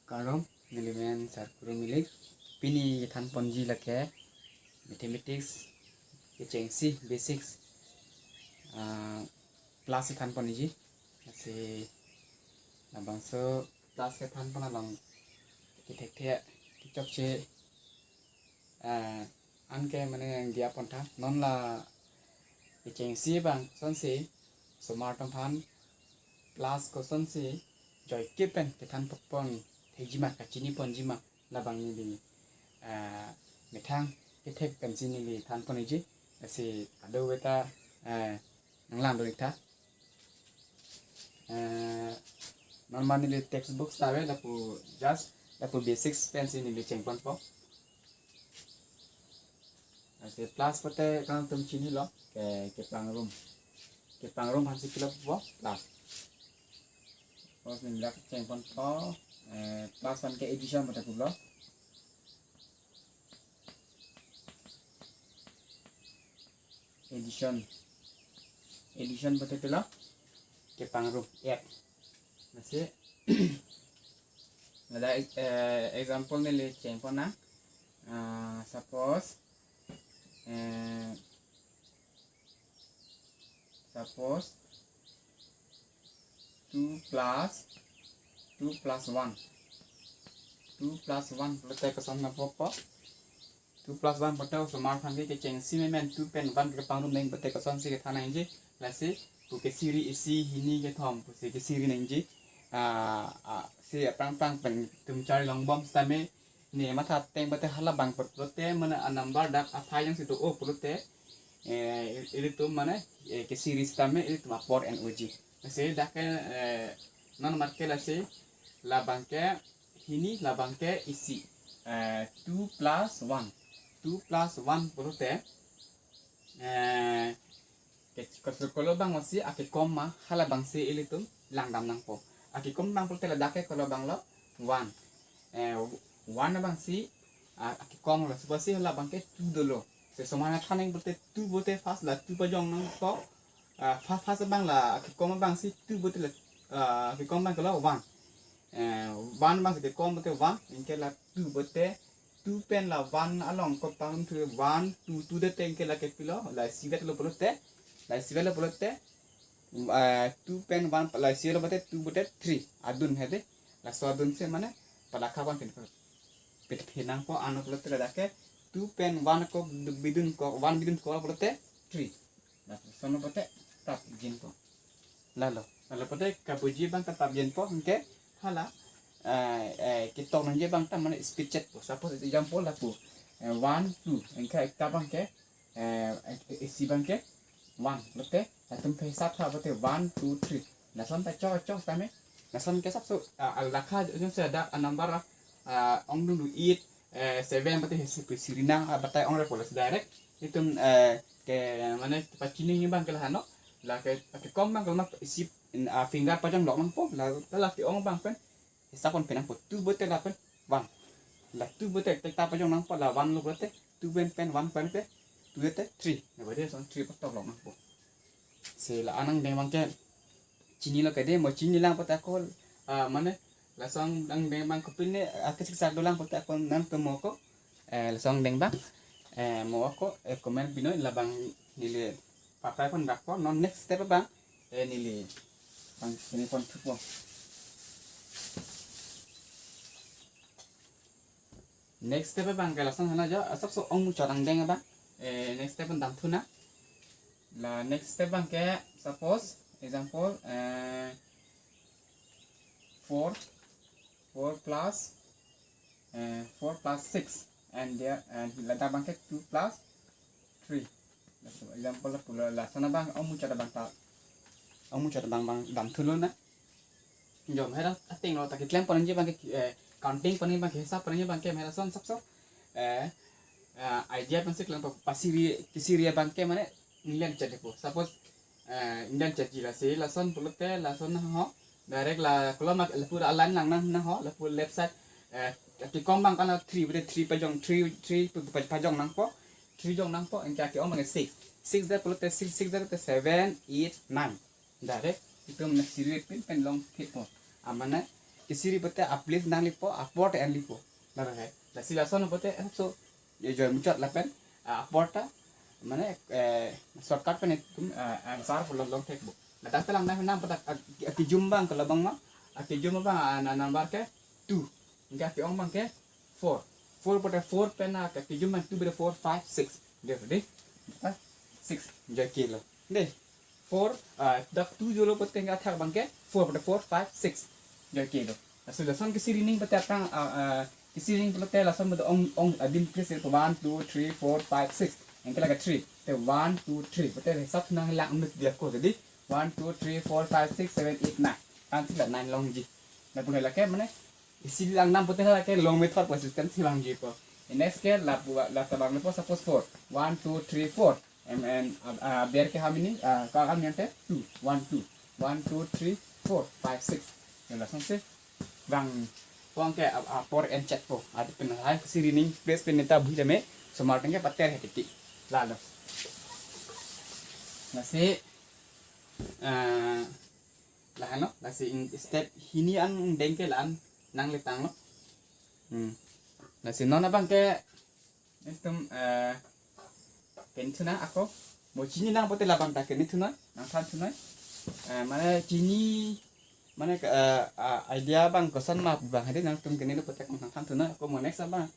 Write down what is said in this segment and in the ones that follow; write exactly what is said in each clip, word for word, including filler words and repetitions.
Kardom, nelimen Sarkuru Milik. Pini kethan ponji lake mathematics kechengsi basics, ah, plus kethan ponji. Lasi labangso plus kethan pon along kethekthe kechokche, ah, anke mane nangdiya pontha. Non la kechengsi abang kosonsi osomar atum aphan plus kosonsi joike pen kethan pon thekji ma, kachini ponji ma, labang neli, ah, methang kethek pensi neli than ponji. Lasi kadokave ta, ah, nanglang do-ik tha. Eh, non ma neli textbook save, lapu just, lapu basics pensi neli cheng ponpo. Lasi plus pulote nangtum chinilo, ke, kepangrum. Kepangrum aphansi pilo po plus. Plus neli lake cheng ponpo, eh, plus aphan ke addition pulote pulo. Addition. Addition pulote pilo, kepangrum, add. Lasi, ada, eh, example neli cheng pon nang. Ah, suppose, eh, suppose two plus, two plus one. Two plus one pulote koson nangpo po? Two plus one pulote osomar aphan ke kechengsi memen, two pen one kepangrum nang pulote kosonsi kethan nangji. Lasi pu kesiri, isi, hini, kethom pusi kesiri nangji. Ah, ah, si aphrang aphrang pen tum charli longbom sitame ne matha ateng pulote halabang pulote mane a number dak aphai jongsi do-o pulote, eh, ilitum mane, eh, kesiri sitame ilitum apor en-oji. Lasi dak ke, eh, non mat ke lasi labang ke hini, labang ke isi. Eh, two plus one. Two plus one pulote, eh, ke, ke, kolo abang masi akekom ma, halabangsi ilitum langdam nangpo. Akekom abang pulote ladak ke kolo abang lo, one. Eh, one abangsi, ah, akekom lo. Suppose si halabang ke two dolo. Si osomar nangthan nang pulote two pulote first la two pajong nangpo. Ah, fa-, first abang la akekom abangsi two pulote la, ah, akekom abang ke lo one. Eh, one abangsi akekom pulote one, anke la two pulote, two pen la one along kopangrum thu, one, two, two det anke lake pilo, la isivet lo pulote, la isivet lo pulote, eh, two pen one, la isivet lo pulote two pulote three. Adun hedi, laso adunsi mane palakha abang pen pet phenangpo, ano pulote ladak ke two pen one ko bidun ko, one bidun ko pulote three. Lason pulote tap jinpo. Lalo, lalo pulote kabuji abang ta tap jinpo, anke hala, eh, eh, ketok nangji abang ta mane speed chetpo. Suppose example lapu, eh, one, two, anke ekta abang ke, eh, eh, isi abang ke one pulote, latum hisap tha pulote one, two, three. Lason ta chok chok sitame. Lason ke sapso, ah, alakha jongsi ada a number, ah, ongdung do eight, eh, seven pulote hisap siri nang, ah, batai ong repo, lasi direct itum, eh, ke mane pachini abang ke lahano. Lake, lake kom abang ke lama isi, ah, finger pajong lok nangpo, la, la, lake ong abang pen hisap pon phenangpo, two pulote lapen one. La two pulote tek ta pajong nangpo, la one lo pulote two pen pen one pen pe two pulote three. Na bade son three patok lok nangpo. Si la anang deng abang ke chinilo kede, mo chini lang pulote ako, ah, mane lason dang deng abang kopine, ah, kesiksak dolang pulote ako nangtum mo ako, eh, lason deng abang, eh, mo ako, eh, comment pinoi, labang neli pakai pon dakpo, non next step abang, eh, neli abang sini pon thupo. Next step abang ke lason hana jo, asap so ong muchot angdeng abang. Eh, next step abang damthu nang. La next step abang ke, suppose, example, eh, four, four plus, eh, four plus six, and there, and ladak abang ke two plus three. Example lapu lo, lason abang ong muchot abang ta, ong muchot abang abang damthu lonang. Jo, mehra ateng lo ta keklem pon nangji abang ke, eh, counting pon nangji abang ke, hisap pon nangji abang ke, mehra son sapso, eh, eh, idea pensi klem pa, pasiri, kesiri abang ke mane inglen chet depo. Suppose, eh, inglen chetji, lasi lason pulote, lason nangho, direct la kolom la pura align lang nang, nangho, lapu left side, eh, kekom abang ke la three, pulote three pajong, three, three pa, pa, pajong nangpo, three jong nangpo, anke ke-ong abang ke six. Six det pulote six, six det pulote seven, eight, nine. Direct itum na siri pen pen long thekpo. Amane, kesiri pote a-place nanglepo, apor ta enlepo. Lalo he. Lasi lason pote, eh, so, ye joy muchot lapen, ah, apor ta, mane, eh, shortcut pen itum, eh, answer pulo longthekpo. Ladak ta lang nang nang patak, ah, akijum abang ke labang ma, akijum abang, ah, na number ke two. Anke ake-ong abang ke four. Four pote four pen akijum abang two pote four, five, six. Dei, dei. Ah, six. Joike lo. Dei. Four, ah, dak two jolo pote athak abang ke four pote four, five, six. Joike lo. Laso lason kesiri ning pote aphrang, ah, ah, kesiri ning pote lason pote ong, ong, ah, adim place po one, two, three, four, five, six. Anke lake three. Te one, two, three. Pote hisap nang lang amit dia ko. Jadi one, two, three, four, five, six, seven, eight, nine. Kan sila nine longji. Lapu lake mane isi lang nang pote lake long method po system si langjipo. Next ke lapu la tabang lapu suppose four. One, two, three, four. And, and, uh, uh, aber ke how many? Uh, ka kan yang te two. One, two. One, two, three, four, five, six. Yang langsung si bang pong ke, uh, uh, apor enchotpo. Adi pen hai kesiri ning place pen neta bui leme. Somar tengke pater he titi. Lalo. Lasi, uh, lahenlo, lasi in step hini an dengke la-an nangletanglo. Hmm. Lasi non abang ke itum, eh, keni thunang ako. Mo chini nang pote labang ta keni thunoi, nangthan thunoi. Eh, mane chini, mane, eh, ah, idea abang koson ma abang hadi nangtum keni lo pote nangthan thunoi ako mo next abang.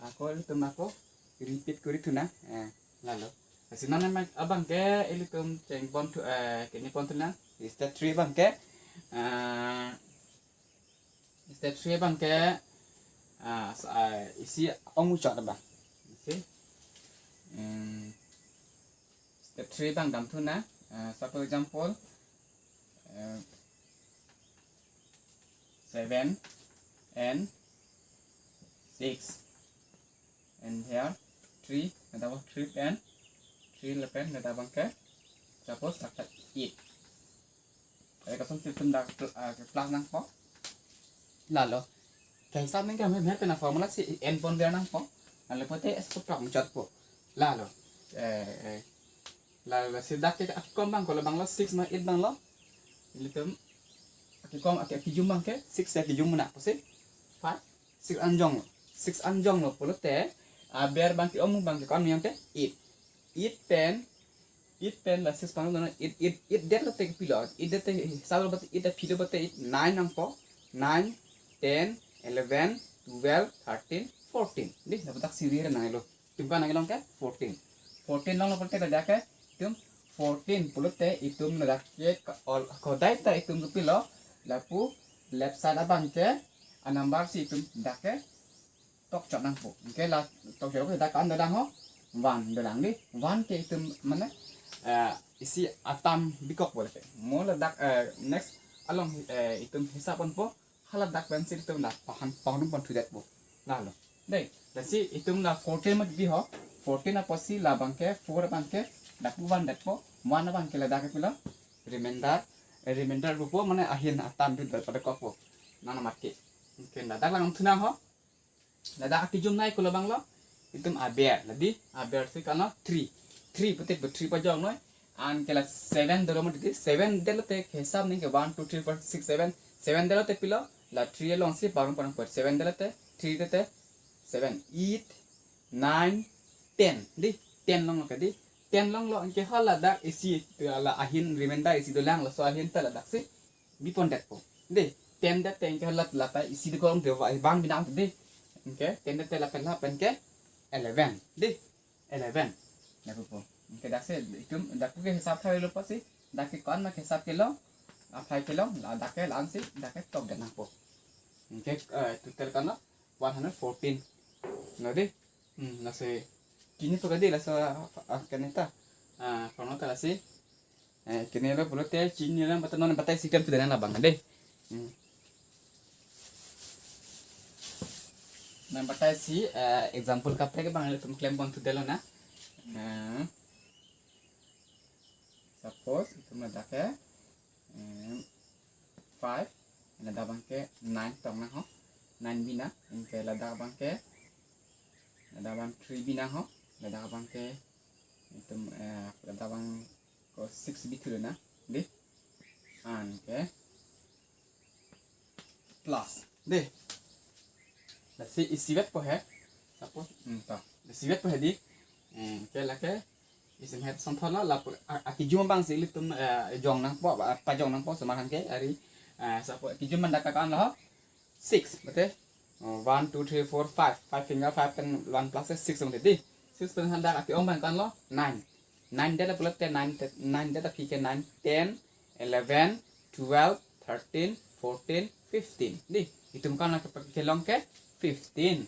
Ako itum ako repeat kori thunang. Eh, lalo. Lasi non abang, abang ke ilitum chengpon thu, eh, kenipon thunang. Step three abang ke, eh, step three abang ke, ah, sa-, ah, isi ong muchot abang. Isi. Hmm. Step three abang dam thunang. Ah, suppose example, eh, seven and six. And here three, ladak abang three and three lapen ladak abang ke suppose ladak eight. Ere kosonsi itum dak pl-, ah, plus nangpo. Lalo. Kahisap nang kami mer kena formula si n pon ber nangpo. Lalo pote s ko prak muchotpo. Lalo. Eh, eh. Lalo si dak ke akikom abang ko labanglo six ma eight abanglo. Ilitum akikom aki, akijum abang ke six ya akijum mena posi five, six anjonglo. Six anjonglo pulote aber abang ke om abang ke kon yang te eight. Eight pen, eight pen la six pang lo na eight, eight, eight det lo te pilo. Eight det te hisap lo bate eight aphi lo bate eight, nine nangpo. Nine, ten, eleven, twelve, thirteen, fourteen. Dei, lapu dak siri re nanglo. Itum ko nangkelong ke fourteen. Fourteen longlo pulote ladak ke itum fourteen pulote itum ladak ke ka-, ol-, kodai ta itum kepilo lapu left side abang ke a number si itum dak ke tokchot nangpo. Anke la tokchot ke dak kan dolang ho. One dolang dei. One ke itum mane, eh, isi atam bikok pulote. Mo ladak, eh, next along, eh, itum hisap ponpo. Hala dak pensi itum la pahan pangrum pon thudetpo. Lalo. Dei, lasi itum la fourteen mat bi ho. Fourteen apotsi labang ke four abang ke dak one detpo. One abang ke ladak ke pilo. Remainder, eh, remainder pupo mane ahin atam dut dot pada kokpo. Nana mat ke. Anke ladak lang thunang ho. Ladak akijum nai ko labanglo. Itum aber. Ladi aber si kano three. Three putik bu three pajong noi. Anke la seven dolo mo didi. Seven dolo te hisap ning ke one, two, three, four, six, seven. Seven dolo te pilo. La three along si parong parong per. Seven dolo te. Three te te. Seven. Eight. Nine. Ten. Dei. Ten longlo ke dei. Ten longlo anke hala dak isi. La ahin remainder isi dolang laso ahin ta ladak si bipon detpo. Dei, ten det te anke hala lapen isi de kolom de wa bang binang dei. Anke ten det te lapen lapen ke eleven. Dei, eleven. Lapu po. Anke dak si itum dak ke hisap thailo apotsi. Dak ke kon ma hisap kelong. Aphai kelong, ladak ke la-an si, dak ke tokdet nangpo. Anke, eh, total kano one hundred fourteen. No dei. Hmm, lasi. Kini to ka dei laso, ah, kene ta. Ah, formula ta lasi. Eh, kene lo pulote chini lo bata non batai si klem tu dana labang dei. Hmm. Nang batai si, eh, example kaprek abang ilitum klem pon thudetlo na. Eh, suppose itum ladak ke, eh, five, ladak abang ke nine tong nang ho. Nine binang, anke ladak abang ke, ladak abang three binang ho. Ladak abang ke, itum, eh, ladak abang ko six bithu na, dei. Anke Plus. Dei. Lasi isivet po he. Suppose, hmm, to. Isivet po he dei. Hmm, ke lake. Isim het son thon lo, lapu, a, akijum abang si ilitum, eh, jong nangpo, ba, pajong nangpo osomar aphan ke, ari, eh, suppose, akijum abang dak ka-an lo ho. Six, mate. Oh, one, two, three, four, five. Five finger, five pen one plus six, mate dei. Six pen han dak aki-ong abang ka-an lo, nine. Nine det pulote nine, te-, nine det aphi ke nine, ten, eleven, twelve, thirteen, fourteen, fifteen. Dei, itum ka-an lo ke, kelong ke fifteen.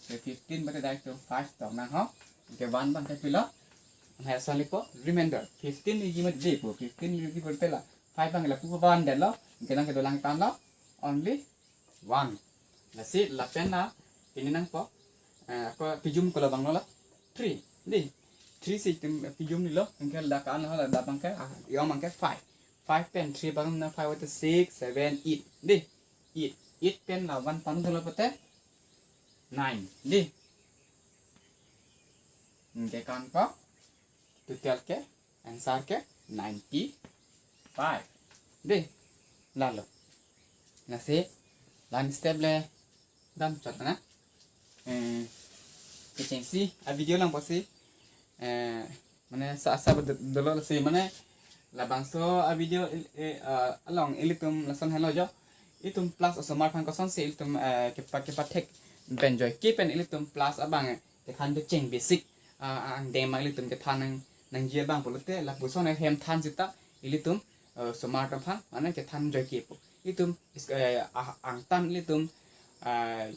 Ke fifteen mate dak itum five tong nang ho. Ke one abang ke pilo. Hai salipo remainder. Fifteen iji mate dei po. Fifteen iji pulote la five abang lapu one det lo. Ke nang kedolang ka-an lo. Only one. Lasi lapen la pini nangpo. Eh, ako pijum ko labang lo la. Three. Dei. Three si itum pijum ni lo. Anke dak ka-an lo, la dak abang ke, ah, i-ong abang ke five. Five pen three abang na five, itu six, seven, eight. Dei. Eight. Eight pen la one pan thalo pute nine. Dei. Anke ka-an ko. Total ke, answer ke ninety-five. Dei, lalo. Lasi, la-an step le dam chot na. Eh, kechengsi, a video lang pusi. Eh, mane sa asa bedo-, dolo lasi, mane labangso a video il-, eh, ah, along ilitum lason helo jo. Itum plus osomar aphan kosonsi ilitum, eh, kepa-, kepathek pen joike pen ilitum plus abang, eh, kethan kecheng basic, ah, angdeng abang ilitum kethan nang, nangji abang pulote, lapuson ahem than seta ilitum, eh, osomar atum aphan, mane kethan joike po. Itum, is-, eh, ah, angtan ilitum, ah,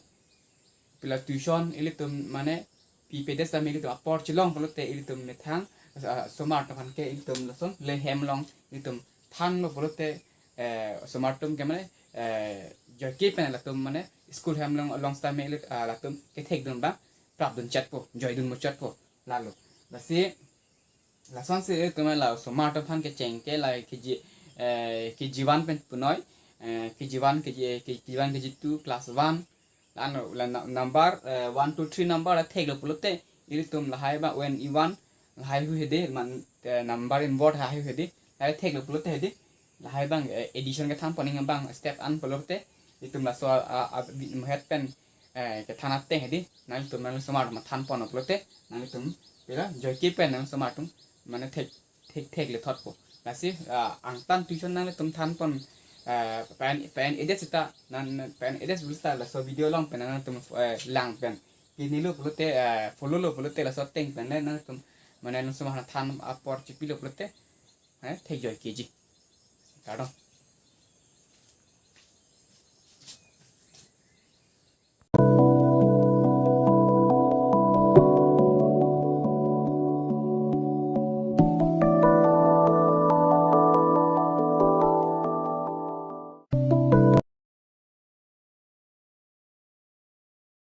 pila tuition ilitum, mane pipedet tame ilitum apor chelong pulote ilitum methang, ah, osomar atum aphan ke ilitum lason le hem along ilitum thanlo pulote, eh, osomar atum ke mane, eh, joike pen latum mane school hem along, along sitame ilit, ah, latum kethekdun abang prapdun chotpo, joidun muchotpo, lalo. Lasi, lasonsi itum la osomar atum aphan kecheng ke la K G, eh, K G one pen punoi, eh, K G one, K G, K G one, K G two, class one, la-an la na-, number, eh, one, two, three number la theklo pulote, ilitum lahai abang when ivan, lahai hu hedi, man, eh, number in word lahai hu hedi, lahai theklo pulote hedi, lahai abang, eh, addition kethan pon abang step an pulote, itum laso a, a, a, bi-, het pen, eh, kethan ateng hedi, nanglitum nangli osomar atum than pon pulote, nanglitum pila joike pen nangli osomar atum, mane thek, thek, thek le thotpo. Lasi, ah, angtan tuition nanglitum than pon, eh, pen, pen edet seta, nan, pen edet seta laso video along pen nangtum, eh, lang pen. Pinilo pulote, eh, follow lo pulote laso ateng pen le nangtum, mane nangtum than apor chipilo pulote, eh, thek joikeji. Kardom.